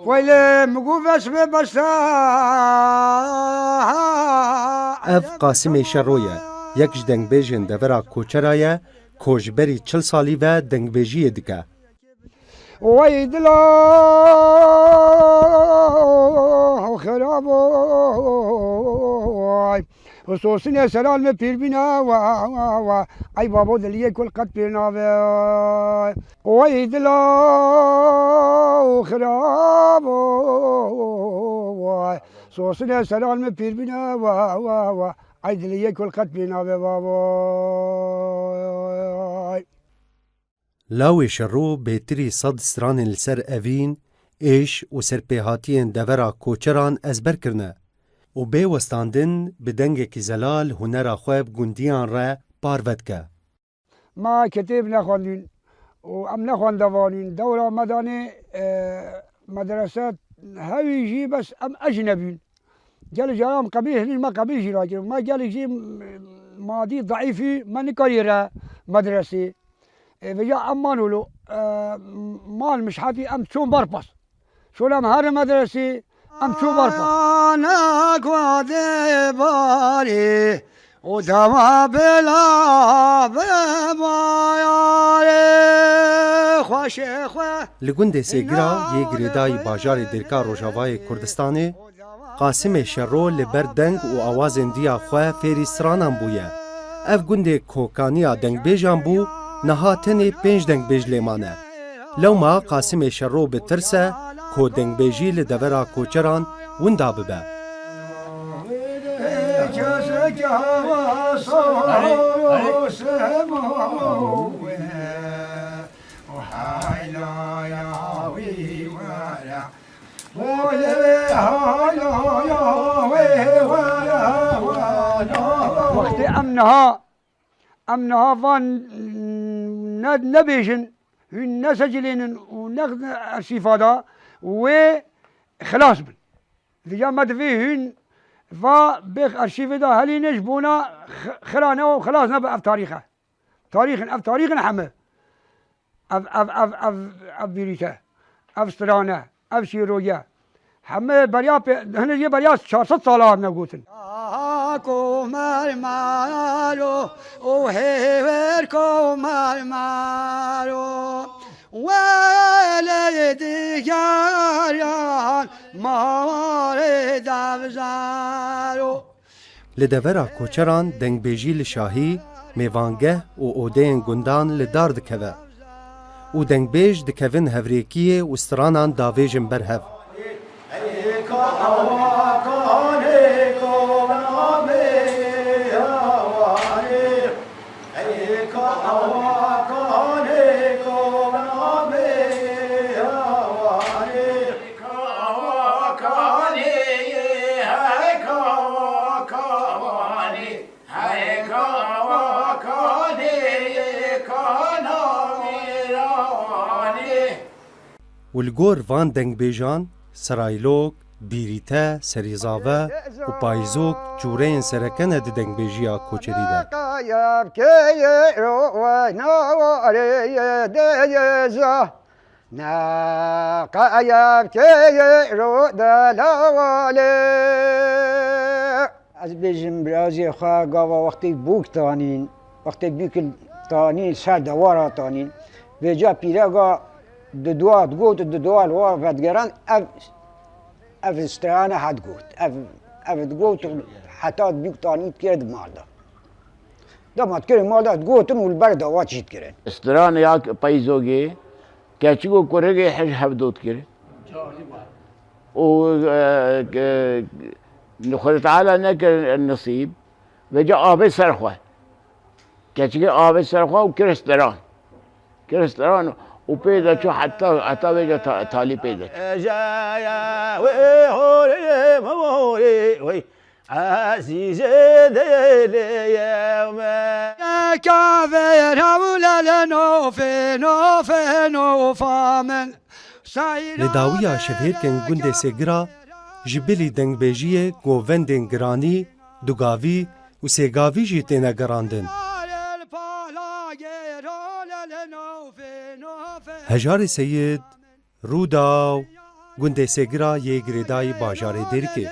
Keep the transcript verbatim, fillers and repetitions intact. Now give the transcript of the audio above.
Weylê min got veş ve başa. Ev Qasimê Şero ye, yek ji dengbêjên devera Koçera ye, ku ji berî çil salî ve dengbêjiyê dike. Wey dila xirabo, sosinê seral me pîr bîne, wa, wa, wa. Ey babo diliyê kul qet pîr nabe. Wey dila xirabo, sosinê seral me pîr bîne, wa, wa, wa. Ey diliyê kul qet pîr nabe, babo. Lawê Şero bêtirî sed stranên li ser evîn, êş û serpêhatiyên devera Koçeran ezber kirine û bê westandin bi dengekî zelal hunera xwe bi gundiyan re parve dike. Ma kitêb nexwendîn û em nexwendevanîn. Dewra me danê, e, medrese hewî jî bes em ecnebîn. Gelek caran qebîl, hênî me qebîl jî nakirin. Me gelek jî madî zeîfî, me nikarî re medresê. E, vêca em man wilo, e, mal mişhetî em çûn berpas. Şûn em herin medresê, em çûn berpas. Ana ku dê barî û dema bela be bayarê xweşê xwe. Li gundê Sêgira yê girêdayî bajarê Dêrka Rojavayê Kurdistanê, Qasimê Şero li ber deng û awazên diya xwe fêrî stranan bûye. Ev gundê ku kaniya dengbêjan bû, niha tenê pênc dengbêj lê mane. Lewma Qasimê Şero bi tirs e ku dengbêjî li devera Koçeran winda bibe. Wextê em niha, em niha van ne, nebêjin, hûn nesecilênin û ne ersîfa da wê xilas bin. Vêca me divê hûn va bê ersîvê de helîne ji bona xi-, xira ne û xilas nebe ev tarîx e. Tarîx in, ev tarîx in heme. Ev, ev, ev, ev, ev bîrîte, ev strane, ev şîroye. Heme beriya pê-, hene jê beriya çar sed sala hatine gotin. Aha, Komer Mero, o hêver Komer Mero, welê digeryan marê devzero. Li devera Koçeran dengbêjî li şahî, mêvangeh û odeyên gundan li dar dikeve û dengbêj dikevin hevrêkiyê û stranan davêjin ber hev. Û li gor van dengbêjan, seraylok, bîrîte, serîzave û payîzok cûreyên sereke ne di dengbêjiya koçerî de. Ez bêjim birazê xwe gava wextê bûk tanîn, wextê bûk tanîn, ser dewara tanîn. Vêca pîrega di dua digot, di dua li wa vedigeran ev, ev strana het got. Ev, ev digot heta bûk tanî dikir di mal de. Dema dikirin mal de digotin û li ber dewa çî dikirin. Stranê ya peyzogê, keçik û kurikê hej hev dot kir. Û, e, ke, Xwedê Teala nekir nesîb, vêca avê ser xwe. Keçikê avê ser xwe û kir stran. Kir stran û pê de çû heta, heta vêca ta-, talî pê de çû. Ezîzê dilê me. Yeka vêr hewlele nofê, nofê, nofa min. Li dawiya şevhêrkên gundê Sêgira ji bilî dengbêjiyê govendên giranî, dugavî û sêgavî jî têne gerandin. Hejarê Seyid, Rûdaw, gundê Sêgira yê girêdayî bajarê Dêrikê.